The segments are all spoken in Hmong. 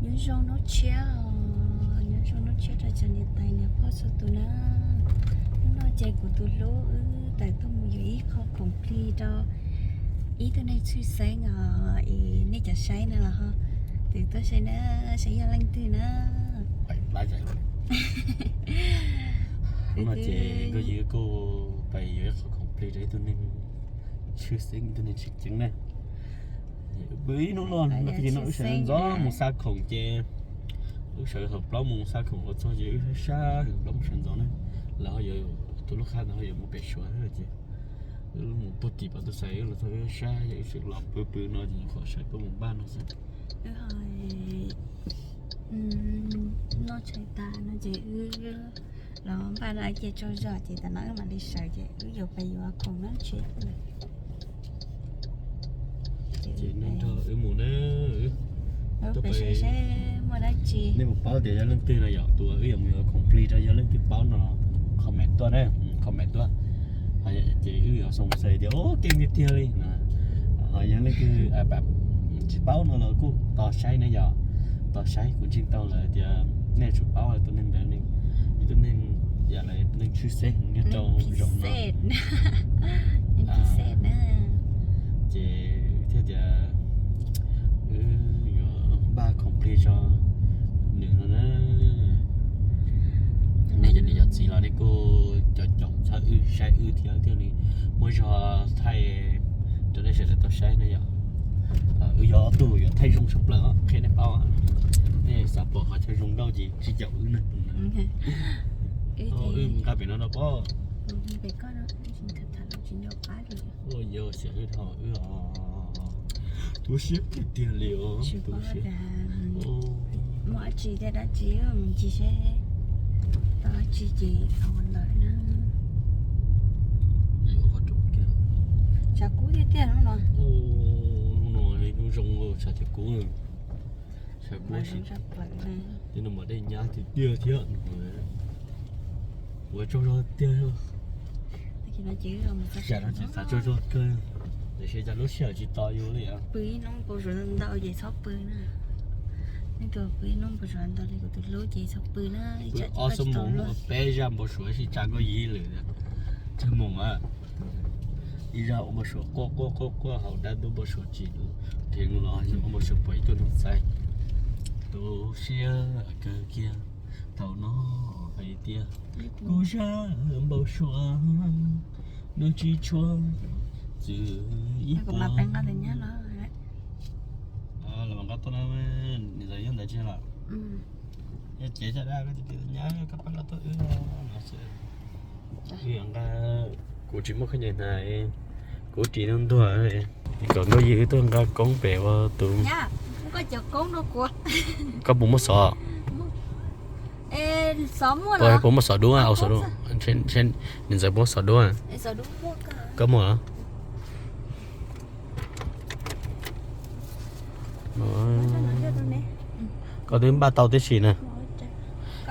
Nyob zoo hnub tshiab os, nyob zoo hnub tshiab rau cov niam tais niam pog txhua tus na. Hnub no ces kuv tus hlub wb tawm tuaj mus yuav ib qho khoom plig rau ib tug neeg tshwj xeeb os, es nej cov saib no los ho twb tuaj saib na, saib yog leej twg na. Hnub no ces nkauj yij kuj pais yuav ib qho khoom plig rau ib tug neeg tshwj xeeb, ib tug neeg tseem ceeb na. Ib hnub no no ces no wb sawv ntxov mus xa khoom ces wb sawv thaum plaub moos xa khoom los txog ces wb sab sab plaub moos sawv ntxov na. Lawv ho yuav, tus lub qhab ntawd ho yuav mus pem Suav ces wb mus puag tim pem tus xais wb los txog wb sab, wb tseem los pw pw no ces nyuam qhuav sawv tuaj mus npaj no xwb. Wb ho noj tshais tas no ces wb los npaj no ib ce tsaug zog ces tam no wb mam li sawv ces wb yuav pais yuav khoom no tsheb. Ces nej nrog wb mus na. Wb tuaj pais seb seb muaj dab tsi. Nej puas paub tias yog leej twg no yom, tus uas wb yuav mus yuav khoom plig rau yog leej twg paub no comment tuaj na, comment tuaj. Ces wb yuav xoo xais tias ua keej tiag tiag li. Ho yog leej twg tsis paub no los kuj tos saib na yom, tos saib kuv ntseeg tau lawm tias nej tsum paub tus neeg ntawd, ib tug neeg yam li neeg tshwj xeeb nyob rau zaum no. Ces thiaj tias wb yuav npaj khoom plig tso nws no na. Nej cov niam cov txiv los nej kuj caum caum txhawb wb saib wb thiab thiaj li muaj zog thaij rau nej sawv daws tau saib na yom. Wb yog ob tug yuav thaij zoo tshaj plaws qhia nej paub. Nej xav pom qhov chaw zoo nkauj ces tsis caum wb na. Wb nqa pem no rau pob. Yog xyov wb dhau wb os. Tu siab tiag tiag li os, tu siab. Muaj dab tsi thiab dab tsi mus ncig seb tau dab tsi ces ua ntawd na. Tshav kub tiag tiag hnub no. Hnub no hnub zoo tshav thiab kub. Tshav kub, tej no mas dej nyab tiag tiag thiab. Ua tsaug zog tiag. Tsam no ces xav tsaug zog kawg, tiam sis cas lub sij hawm tsis tos yus li. Pw ib hnub npau suav ntau ces txhob pw na. Nej tus pw ib hnub npau suav ntau li kuv tus hlub ces txhob pw na. Pw ob xuab moos ua peb zaj npau suav sib tsa nkauj yij lawm. Tsawg moos a? Ib zaj ua npau suav quaj quaj quaj quaj hauv dab ntub npau suav tsis dheev los ua npau suav pom ib tug neeg txais. Tu siab kawg kiag. Thaum no hais tias kuv zaj npau suav nws tsis tshuav txwm ib puas. Los mas nqa tuaj na, niam ntxawm nyob ntawd tsis los? Yog cev zaj dab koj cia li nyab koj pab nqa tuaj wb no xwb. Nqa, kuv tsis muaj khaub ncaws hnav, kuv ris ntuag ntuag. Kom nkauj yij wb tuaj nqa koob pem ua tus. Koj puas muaj xov? Puas muaj xov dub, au xov dub. Niam ntxawm puas muaj xov dub? Koj muaj los? Koj twb npaj tau tib si na.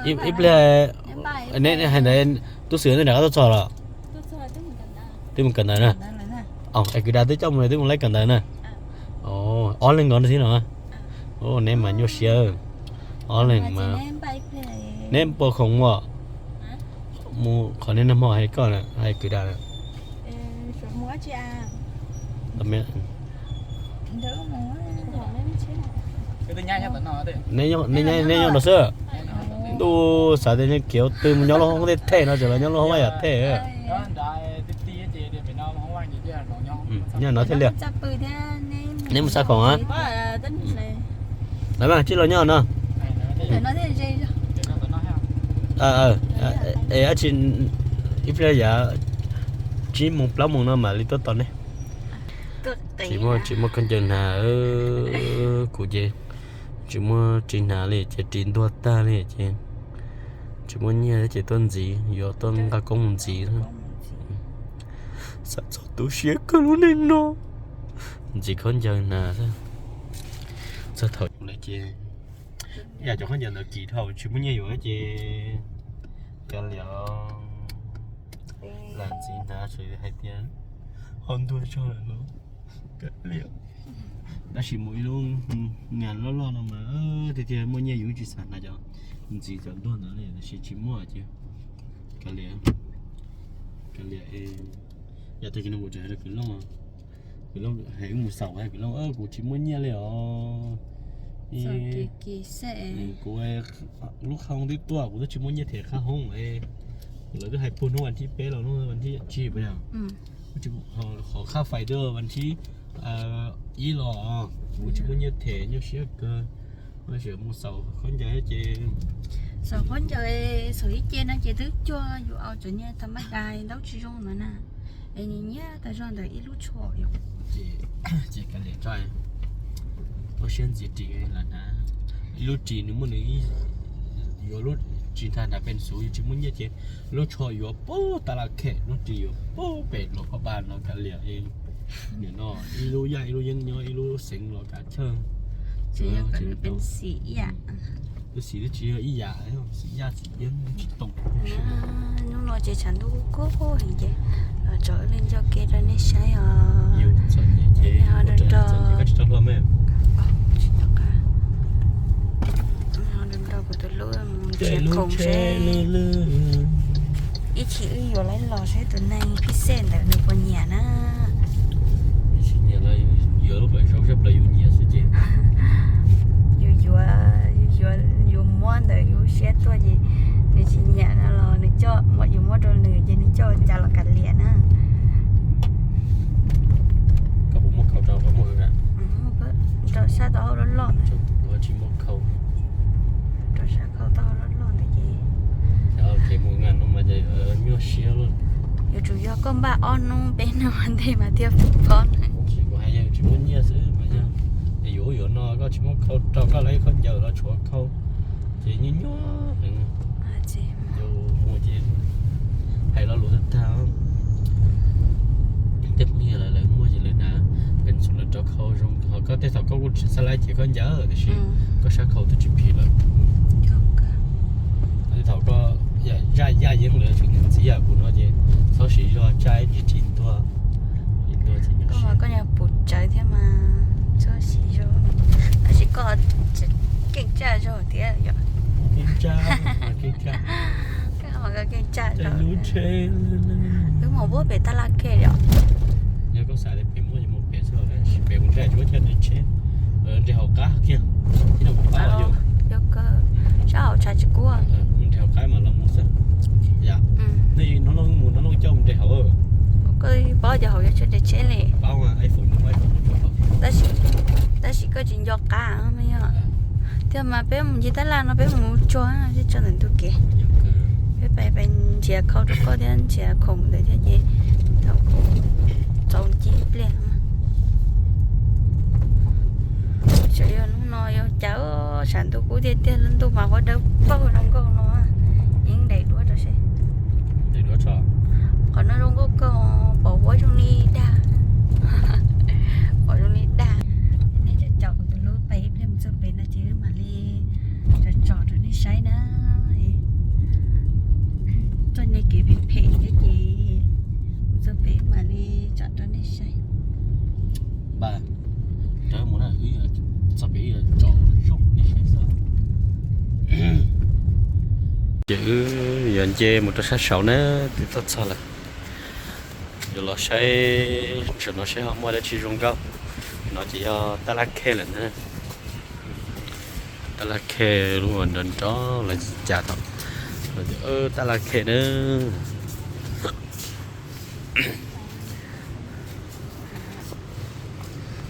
Ib pliag, hais ntawd tub xwm nej rov qab tuaj txog los? Twb mus kawm ntawv na. Es kwv dam twb coj mus twb mus laib kawm ntawv na. Ob leeg nkaus thiab no. Neb mas nyuaj siab. Ob leeg mas. Neb puas khoom mus, mus qhov nej nag hmo hais koj na, hais kwv dam na. Nej nyob no xwb. Ntuj, xav tias nyob kiv twg mus nyob lub hoob tej thej no, tseem los nyob lub hoob vaj yam thej. Nyob no thiaj li. Neb mus xa khoom a. Lawv mas tsib los nyob no. Es dab tsi, ib pliag yav tsib moos plaub moos no mam li tuaj tos neb. Tsis muaj, tsis muaj khaub ncaws hnav, kuv ces tsis muaj ris hnav li ces ris ntuag tag li ces tsis muaj nyiaj ces tuaj ntxiv, yuav tuaj nqa koob mus ntxiv. Xav txog tu siab kawg lub neej no. Ntxiv khaub ncaws hnav, txog thaum ces yam cov khaub ncaws ntawd kim dhau tsis muaj nyiaj yuav ces kav liam, lam ntxiv hnav, hais tias ho ntuag tso lawm los kav liam. Tab sis mus ib lub ngas loj loj no mas tiag tiag muaj nyiaj yus tsis xav hnav cov ntxiv cov ntuag ntawd li, tab sis tsis muaj ces kav liam, kav liam. Yog tag kis no kuv tseem hais rau Kwv Looj, Kwv Looj hais wb mus xaus, Kwv Looj, kuv tsis muaj nyiaj li os. Kuv lub qhab hoob twb tuaj, kuv twb tsis muaj nyiaj them qhab hoob. Lawv twb hais puag hnub vas thib peb los hnub vas thib tsib puas yog? Qhov qhab fais twb vas thib ib los, kuv tsis muaj nyiaj them, nyuaj siab kawg. Mus xaus khaub ncaws ces, xaus khaub ncaws, xaus ib ce no ces twb cuag yus aus cov niag tha mab dais ntaub tsis zoo ntawd na. Es nyiam nyiam tas zog ntawm ib lub tsho yom. Ces kav liam tso, ua siab ntxiv ris lawm na. Ib lub ris nws muaj nws, yuav lub ris ntag nrad pes xus, yus tsis muaj nyiaj ces lub tsho yuav puag tab laj khem, lub ris yuav puag pem los koj pa no kav liam. Nim no ib lub yaj ib lub yeeb nyob ib lub xeev los kav chawj. Xim ib yam, xim twb tsis yog ib yam, xim yaj xim yeeb tsis tau. Hnub no ces tshav ntuj kub kub heev ces los tso ib leeg ncauj ke rau nej saib os. Ho nrog nrog, ho nrog nrog kuv tus hlub mus nrhiav khoom seb ib chim wb yuav los saib tus neeg phij xej ntawd nws puas nyiam na. Yuav lub pam zoo sab plaws yus nyiam xwb ces yus yuav, yus yuav, yus muab ntawm yus siab tuaj ces nws tsis nyiam no los nws coj, yus muab rau nws ces nws coj ua cas los kav liam na. Koj puas muaj khau rau koj muaj? Rau sab tau hauj loj loj, tsis muaj khau. Rau sab khau tau hauj loj loj ntawd ces, ces mus ngas no mas nyuaj siab lawm. Yuav tsum yog koj npaj ob hnub peb hnub ntej mas thiaj pom na. Kuv hais yog tsis muaj nyiaj xwb mas yog, es yuav ub yuav no koj tsis muaj khau rau koj los ib khaub ncaws los tshuav khau ces nyuaj nyuaj heev. Yus mus ces hais lo lus tag tag. Tej phooj ywg lawv muaj ces lawv hnav pencil lawv rau khau zoo, ho koj tej thaum koj kuj tsis xav laib ces koj ncaws tiam sis koj sab khau twb tsis phim lawm. Tej thaum koj zaj yaj yeeb lawv tseem ntxiv yam kuv no ces txhob siv zog, tsaj ib ntsis ris ntuag. Koj mas koj yog pum tsawv thiab mas txhob siv zog, tab sis koj keej tsaj zog thiab yom. Keej tsaj, keej tsaj. Koj mas koj keej tsaj zog. Wb mus puag pem tab laj khe yom. Yog koj xav tias pem muaj ces mus pem xwb, tab sis pem mus nrad tsis muaj chaw nres tsheb, nres hauv qab kiag. Ib no kuv pab yog, yog koj sab hauv tshav tsis kub. Mus nres hauv qab mas los mus xwb. Yam, nej no looj mus no looj coj mus nres hauv. Koj paub cov hauv yuav tsum nres tsheb li. Paub mas, iPhone, iPhone. Tab sis, tab sis koj tsis nco qab me yog. Thiab mas peb mus ncig tab laj no peb mus tsuag thiab tso ntawm ntug kev. Peb pais pais nrhiav khau rau koj thiab nrhiav khoom ntawd thiab ces thaum txaus ci pliag. Tseem yog hnub no yog cas tshav ntuj kub tiag tiag, lub ntuj mas huab dawb paug zoo nkauj no. Yeej nres duab rau seb. Qhov no zoo nkauj kawg, pom huab zoo li dag. Pom zoo li dag. Nej cov caum kuv tus hlub pais ib pliag mus txog pem no ces wb mam li tsom tsom rau nej saib na. Txoj niag kev phem phem thiab ces mus txog pem mam li tsom rau nej saib. Npaj, rau mus na, wb txog pem wb tsom zoo nej saib xwb. Ces wb yuav nce mus rau sab saud na, twb txog txog lawm. Yuav los saib ntawm no saib ho muaj dab tsi zoo nkauj. No ces yog tab laj khe lawm na. Tab laj khe lub uas nrov nrov los cas thaum, tab laj khe na.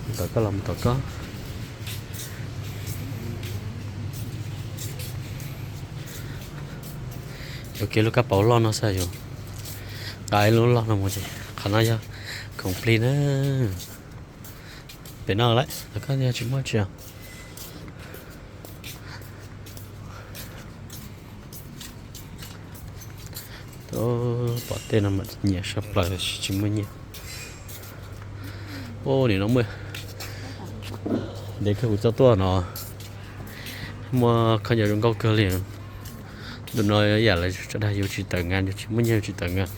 Mus tom koj los mus tom koj. Yuav kiag lub kab paus loj no xwb yus. Nqa ib lub loj no mus ces qhov no yog khoom plig na. Pem no lawm los koj tsis muaj tsi. Pom tej no mas nyiam sab plaws tsis muaj nyiaj. Ub, nim no muaj, ntev kawg kuv txoj tuaj no, muaj khaub ncaws zoo nkauj kawg li. Ntu no yam lawv tso dag yus tsis tawm ngas, yus tsis muaj nyiaj yus tsis tawm ngas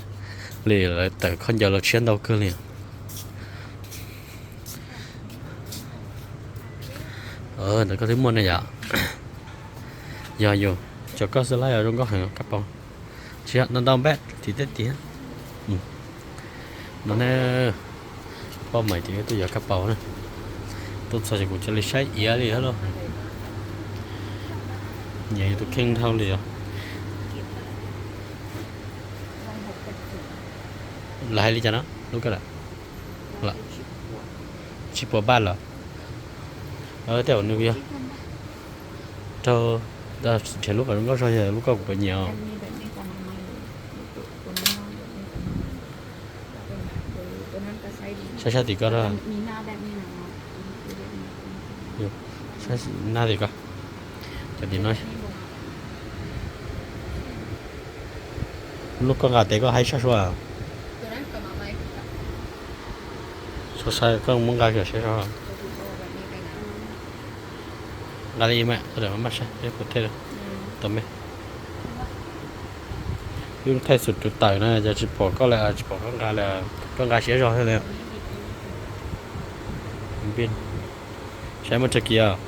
li, lawv tawm khaub ncaws los tshiab ntau kawg li. Ntawd koj twb muaj ne yom? Yog yus, cov koj xwb lab zoo nkauj heev kab paus. Tsis yog, ntau ntau npaj tim tej tiag. No ne, poj maim ces tuaj yuav kab paus na. Tuaj txog ces kuv cia li saib iav li thiab lauj. Nyiam yus tus kheej dhau li os. Lawv hais li cas no lub koj lawm? Tsis pua npaj los? Tej zaum nws yog raug, nrhiav lub kom zoo nkauj zog yog lub koj kuv puas nyiam os. Saib sab tim koj, saib tim koj. Cov tim no, lub koj nqa tes koj haib sab sua. Sab sab koj muab nqa kiag sab sua. Nqa li mas, maj sab peb puas thaij tau me. Wb thaij xus tus tawm na, yog tsis pom koj lawm, tsis pom koj nqa lawm, koj nqa siab zog thiab li. Saib muaj tsawg kiv os.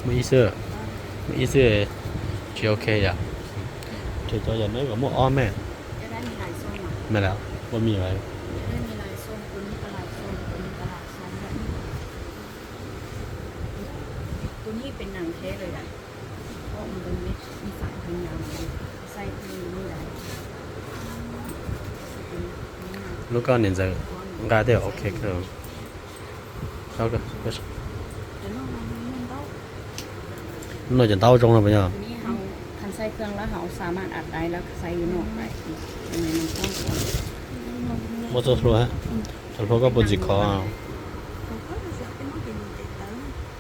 Muaj ib xwb, muaj ib xwb tsis ok yom. Ces cov yam no kom muaj ob me. Me lawm, ua me lawm. Lub koj niam ntxawm nqa tej ok kawg. Lub no cov ntaub zoo no puas yog? Muaj txoj hlua, cov hlua koj puas ntxim khov?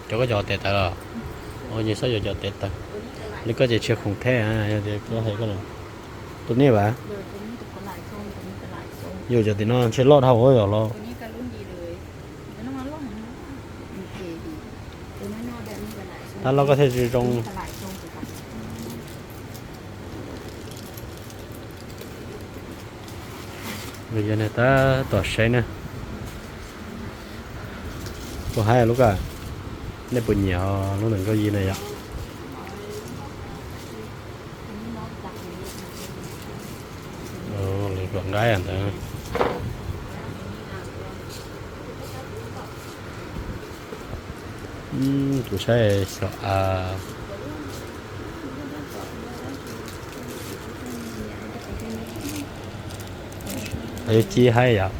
Cov koj cov tes tawv los? Ua nyias xav yuav cov tes tawv. Li koj ces tsis khoom theb, yog tias koj hais koj los. Tus nej vas. Yus cov tim no ntshe loj dhau yom los. Tab loj koj thiaj tsis zoo. Yog nej tab tom saib na. Kuv hais lub koj, nej puas nyiam lub ntawm nkauj yig na yom? Lub kom nqaib ntawd. Kuv saib xyov a, ci haib yom.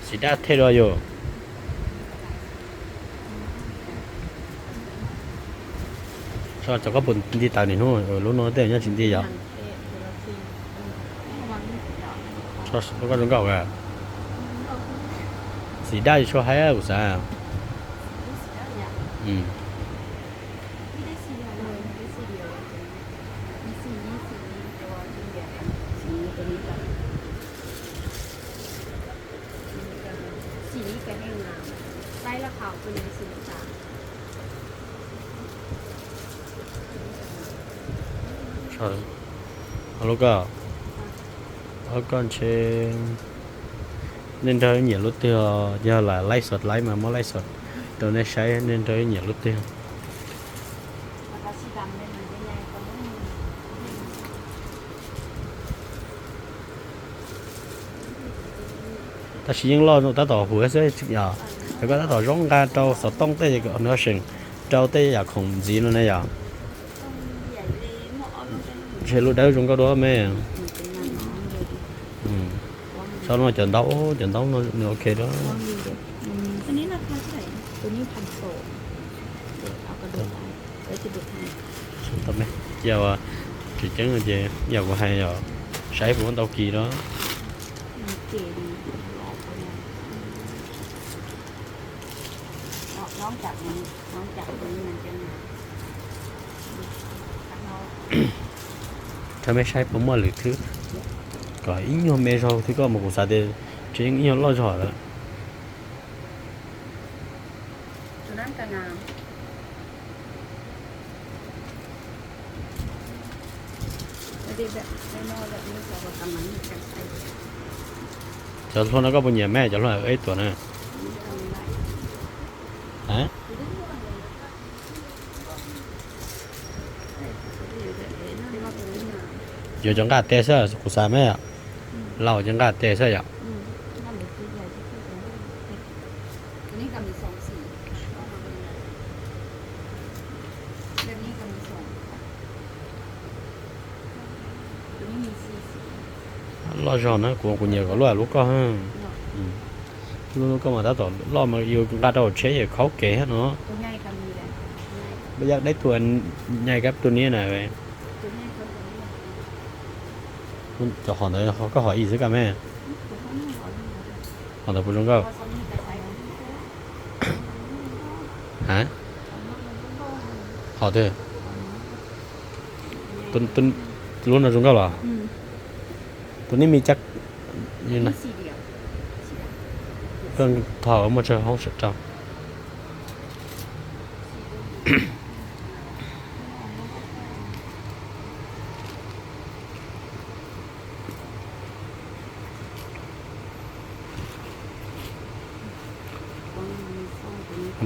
Xim daj thiab los yus. Cov koj puas nti tawv niaj hnub? Lub no tej nyob tsis nti yom. Lub koj zoo nkauj. Xim daj tsis tshua haib kuv xav. Lub koj, lub koj ntshe nej nrog nyiam lub twg os, yog lam laib xos laib mas muab laib xos rau nej saib nej nrog nyiam lub twg. Tab sis yeej loj tab tom huv xwb yom. Yog koj tab tom zoo nqa rau xov tooj tej nws seem rau tej yam khoom ntxiv no ne yom. Ntshe lub dawb zoo nkauj dua me. Txhob no cov ntaub, cov ntaub no nws ok dua. Tsis tau me, cia tseem ceeb ces yam kuv hais yom, saib puas muaj ntau kis no. Rau mej saib puas muaj lwm thwb kom ib nyuag me zog thwb koj mas kuv xav tias tseem ib nyuag loj zog lawm. Cov hlua no koj puas nyiam me, cov hlua ib tuam na? Yuav cov nqaj tes xwb kuv xav me yom. Lauj, cov nqaj tes xwb yom. Loj zog na, kuv kuv nyiam kom loj lub koj. Lub koj mas tab tom loj mas yus nqa rau tsheb yam khaub kev no. Peb yaj deb tus nyai kab tus niab na. Cov hom ntawd koj hom ib xwb ka me? Hom ntawd puas zoo nkauj? Ha? Hom twg? Lub no zoo nkauj los? Tus niab me cab. Thom muaj tsawg hoob sam rau.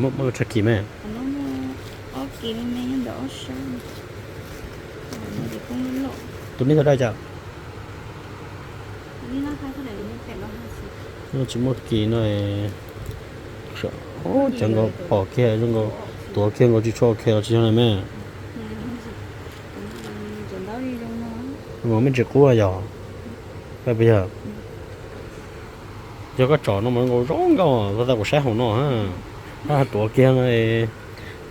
Muaj tshaj kis me? Tus neb tau dai cas? Tsis muaj kis no. Cov nkaus pom kiag zoo nkaus, tuav kiag nkaus tsis tshua kiag los tsis yog na me. Zoo nkaus me ntsis qub yog. Yog, yog koj tsom no mas zoo nkaus zoo nkauj, tau kuv saib hauv no. Koj tuav kiag no,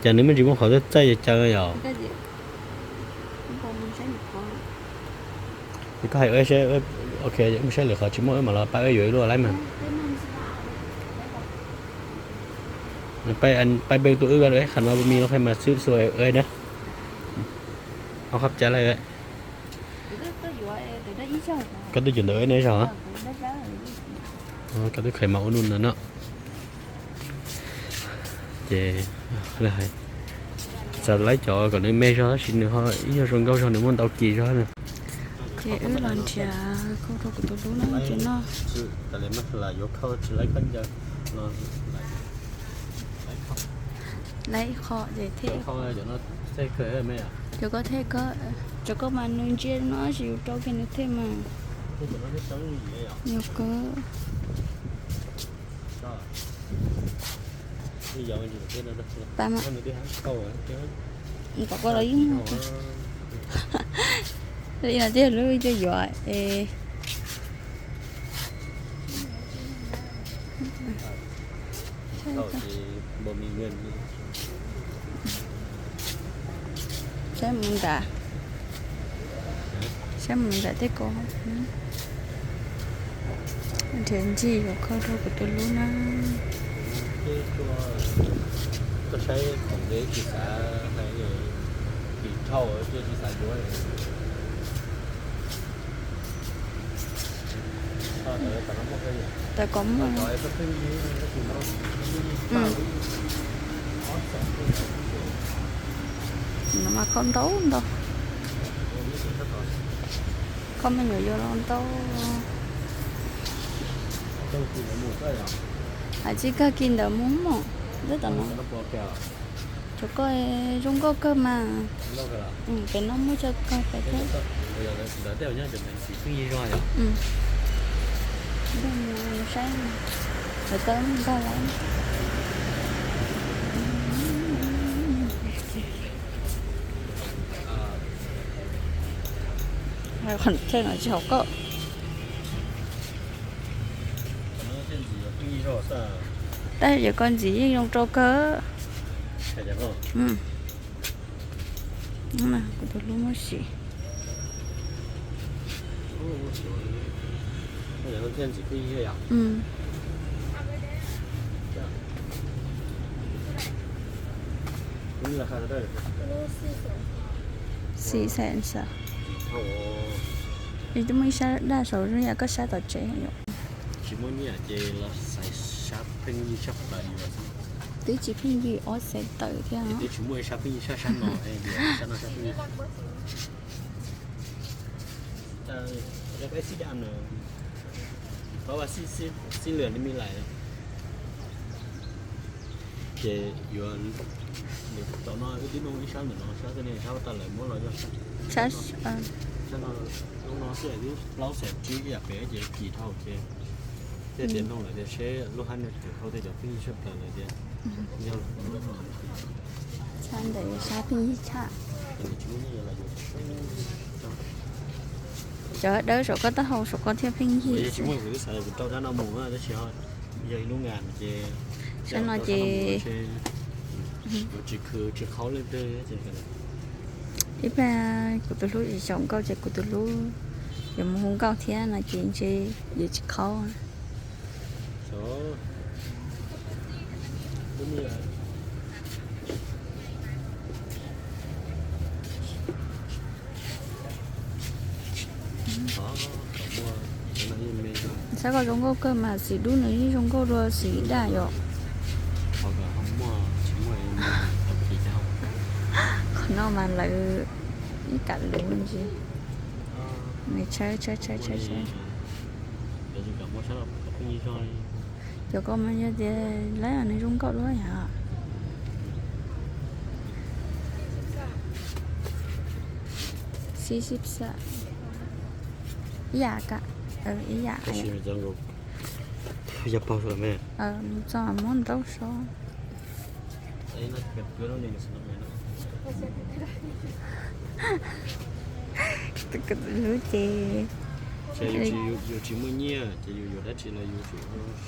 cas nws me ntsis muaj qhov txaij txaij caw yom. Ces koj hais wb saib, ok, wb saib lwm qhov tsis muaj wb mam los pab wb yuav ib lub laib mas. Pab peb tus wb, qhov no me no pheej mas xwb xu na. Au, qhov cas lawm. Koj twb cov ntawm wb ne zog. Koj twb kheev mas ua nuj nws no. Ces txav laib cov kom nws me zog tab sis nws ho ib yog zoo nkauj zog nws muaj ntau kis zog na. Ces wb los nrhiav khau rau kuv tus hlub no ces no. Yuav khau tsis laib koj ncaws. Laib qho ces thej. Cov koj thej koj, cov koj mas nws ntsia no sis yus rau kiag nws thej mas. Yog kawg. Pab mas, tom koj los yeej muaj. Li no thiaj lub coj yuav es. Saib mus nram, saib mus nram tej ko. Nrhiav ncig yuav khau rau kuv tus hlub na. Koj saib thaum ntev tsis xav hais, tim dhau tsis xav yuav. Tam kom muaj. No mas khau ntau ntau. Khau me nyuam yaus los ntau. Hais tsis kag kis ntawd mus mog, lub tom no. Cov koj zoo nkauj kawg mas. Pem no muaj cov koj pem thiab. Saib, lawv tau nkag lawm. Qhov no tsis haum koj. Tab sis yog koj ntxim yeej zoo rau kawg. Kuv tus hlub muab sim. Xis xees xwb. Twb muaj ib sab daj saud zoo yam koj sab tom tsev yom. Tsis muaj nyiaj ces los xaiv sab pheej yig sab plaws yuav xwb. Twb tsis pheej yig ob xees tawm thiab. Twb tsis muaj ib sab pheej yig sab, sab no, sab no sab pheej yig. Tab sis xib lwm li me lais. Ces yuav tom no wb twb nug ib sab ntawm no, sab tej ne sab tas lawv muab los yog sab no, lub no xwb twb plaub xees tsib yam pem ces kim dhau ces thiaj tias nug lawm tias seb lub hab no tseem khau tej cov pheej yig tshaj plaws lawm tias yog. Sab ntawd yog sab pheej yig tshaj. Cov dawb saum koj taub hau saum koj thiaj pheej yig. Tsis muaj kuv twb xav kuv rau sab no mus tab sis yog ib lub ngas ces sab no ces tsis khwv tsis qhaub leej twg. Ib pliag kuv tus hlub tsis xyaum nkauj ces kuv tus hlub yuav mus hu nkauj thiab no ces ntshe yuav tsis qhaub. Saib koj zoo nkauj kawg mas xim dub nws yeej zoo nkauj dua xim daj yom. Qhov no mas lawv ib kam luv ntsis, nws tshawb tshawb tshawb tshawb tshawb. Cov ko mas yog tias lawv nws zoo nkauj dua yom. Xib xib xab ib yam ka, ib yam. Tso muab ntaub so. Tus hlub ces yus tsis muaj nyiaj ces yus yuav dab tsi los yus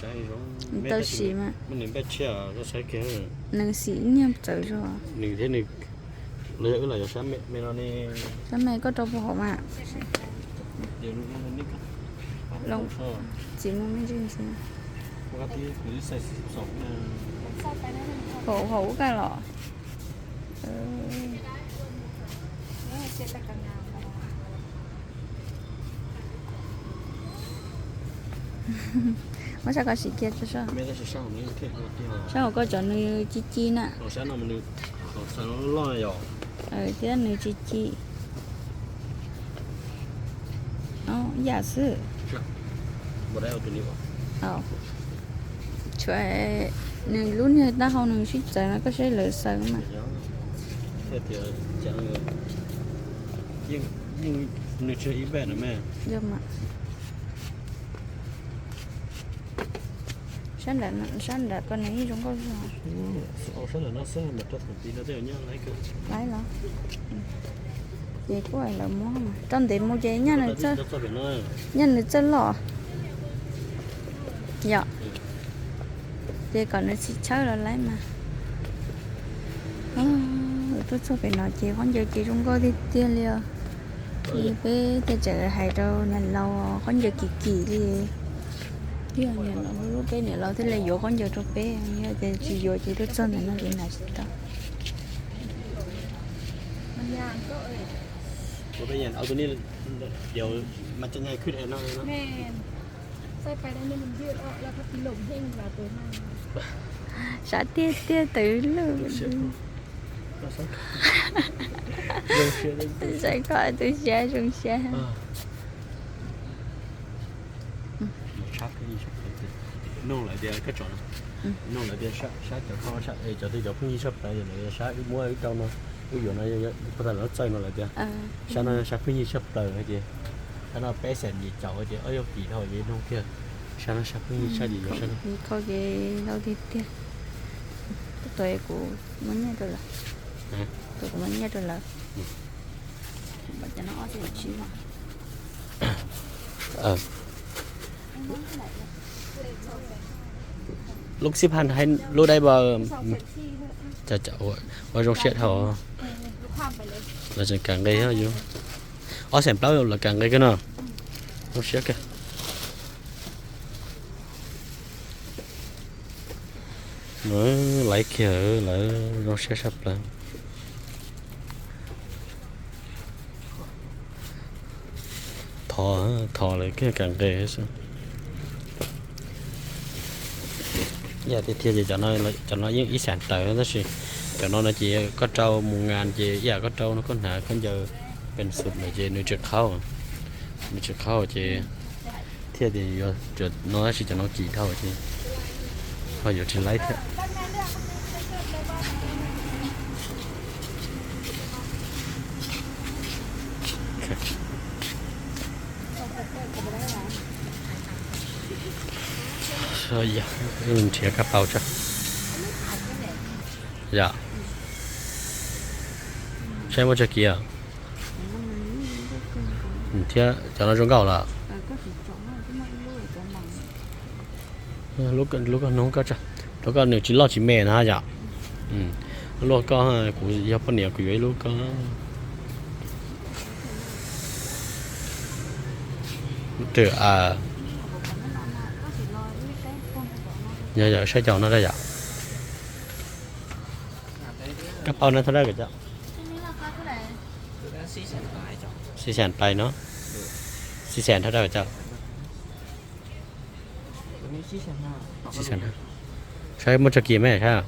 saib zoo. Tau sim mas. Nws npaj tshiab koj saib kiag. Nws xim nyiaj txawv zog. Nws thiab nws los yog wb los yog sab me no ne. Sab me koj rau puag hauv mas. Txiv mus me ntsis ntsis. Hauv hauv ub kaj los. Muab sab ko sim kiag tso sab. Sab hauv ko cov nws ci ci na. Thiab nws ci ci. Ib yam xwb. Tshuav nws lub niag taub hau nws sib txawv no koj saib lawv xaws mas. Yog mas. Sab nram ko nws yeej zoo nkauj zog. Laiv los. Ces kuj lawv muab mas rau ntev mus ces nyaj nws txawj loj. Yom. Ces kom nws tsis tshawb los laiv mas. Tuaj txog pem no ces khaub ncaws ces zoo nkauj tiag tiag li os. Peb thiaj tseem hais rau niam laus khaub ncaws kim kim li. Niam laus hlub peb, niam laus thiaj li yuav khaub ncaws rau peb, yog tias tsis yuav ces tuaj txog ntawm no ces hnav tsis tau. Sab tiag tiag tawv lawm. Saib koj tu siab zoo siab. Nug lawv tias koj tso, nug lawv tias sab cov, cov twg cov pheej yig tshaj plaws, lawv tias sab wb muab wb rau no, wb yuav no, puag ta lawv txawj no lawv tias sab no sab pheej yig tshaj plaws no ces sab no peb xees yim caum ces ob yog kim dhau ces nug kiag sab no sab pheej yig tshaj ces yuav sab no. Kho ces lau tiag tiag. Tus kuv muab nyiaj rau lawv, tus kuv muab nyiaj rau lawv. Lub xib phaj hais lub dai npawg, ua zoo siab dhau. Lawv tseem kam nqe yus, ob xees plaub lawv kam nqe kawg no. Zoo siab kawg. Laiv kiag lawv zoo siab tshaj plaws. Thov, thov lawv kiag kam nqe xwb. Ib yam tiag tiag ces cov no yeej ib xees tawv tab sis cov no no ces koj rau mus ngas ces ib yam koj rau no koj hnav khaub ncaws pees xum lawm ces nws tsis qhaub. Nws tsis qhab ces thiaj tias yuav cov no tab sis cov no kim dhau ces ho yuav tsis laib thiab. Nrhiav kab paus tso. Yog, saib muaj tsawg kiv thiab. Cov no zoo nkauj los? Lub koj nug koj, lub koj nws tsis loj tsis me na yom. Luaj koj, kuv yog poj niam kuv yuav ib lub koj. Twm, yog yog saib cov no da yom. Kab paus no thaj dab kawg cov? Xib xyas pais no, xib xyas thaj dab kawg cov? Saib muaj tsawg kiv me saib.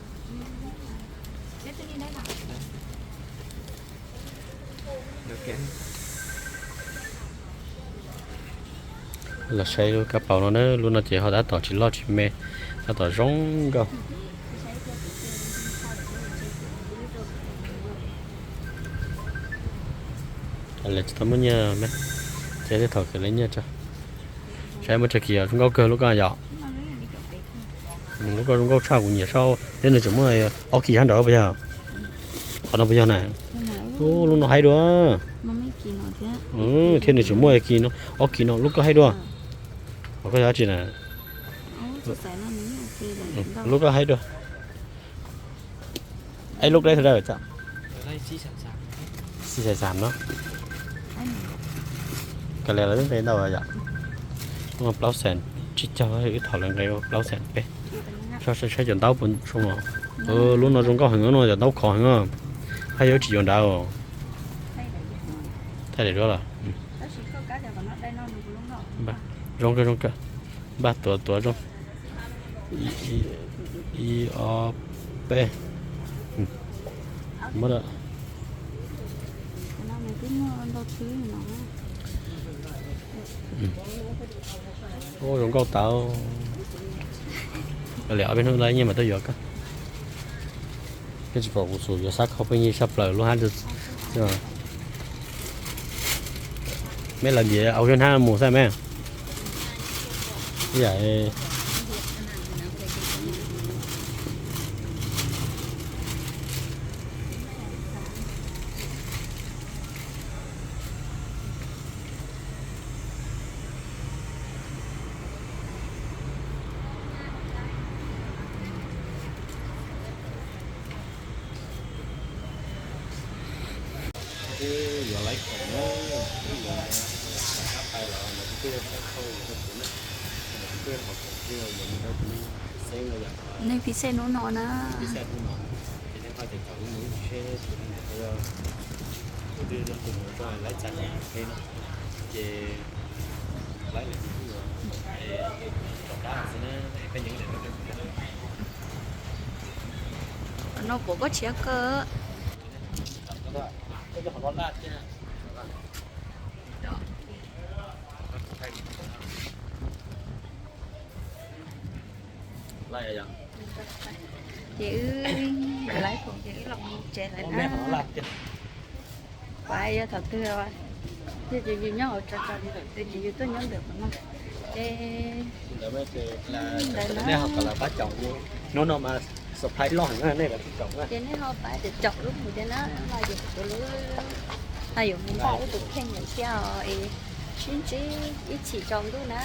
Los saib lub kab paus no na, lub no ces ho tab tom tsis loj tsis me, tab tom zoo nkauj. Lawv tsis tau muaj nyiaj me, ces thiaj thaum kawm lawv nyiaj tso. Saib muaj tsawg kiv, zoo nkauj kawg lub koj yom. Lub koj zoo nkauj tshaj, kuv nyiam saib thiab. Nws tseem muaj ob kiv sab nraud puas yog? Qhov no puas yog na? Ub, lub no haib dua. Thiab nws tseem muaj kiv no, ob kiv no, lub koj haib dua. Qhov koj yog dab tsi na? Lub koj haib dua. Ib lub dab tsi da? Xib xyas xam no. Kav liam lawv twb nqe ntau yom. Plaub xees tsib caug, wb thaum lawv nqe ua plaub xees peb. Saib cov ntaub puas zoo os. Lub no zoo nkauj heev no, cov ntaub khov heev os. Haj yam tsis yuav nrad os. Thaij daim duab los? Zoo kawg, zoo kawg. Npaj tuav tuav zoo. Ib, ob, peb. Muab da. Ub, zoo nkauj tau. Kav liam ob peb hnub lawv nyiaj mas tuaj yuav koj. Koj tsis pom kuv xum yuav xab khau pheej yig saj plaws lub hab. Meb lawv ntiav au zeb hnab mus xwb me. Ib yam Twb yuav laib khoom na, twb yuav rov qab pais los los twb yog xab khau rau kuv na, twb yog hom khoom twb yog yuav mus rau kuv xeeb no yom. Neeg phim xej hnub no na, phim xej hnub no, ces nej ho caum caum wb mus ib ntsis seb tus neeg ntawd ho yog tus twg yog tus mus rau laib txais qhov qheb no, ces laib lawm twb yuav rov qab xwb na, peb nyeem lawm. Qhov no puas koj tshiab kawg. Ces wb laib khoom ces wb los mus tsev lawm na. Kuv yog thaum twg, ces yus nyob hauv tso tso li lawm, ces yus tuaj nyob ntawm qhov no. Ces ntawd nej ho kom lawv pab caum, hnub no mas surprise loj heev, nej lawv tsis caum na. Ces nej ho pab caum lub mus thiab na, no yuav kuv tus lub, no yuav mus npaj wb tus kheej lawm thiab os, es sib ntsib ib chim tsaus ntuj na.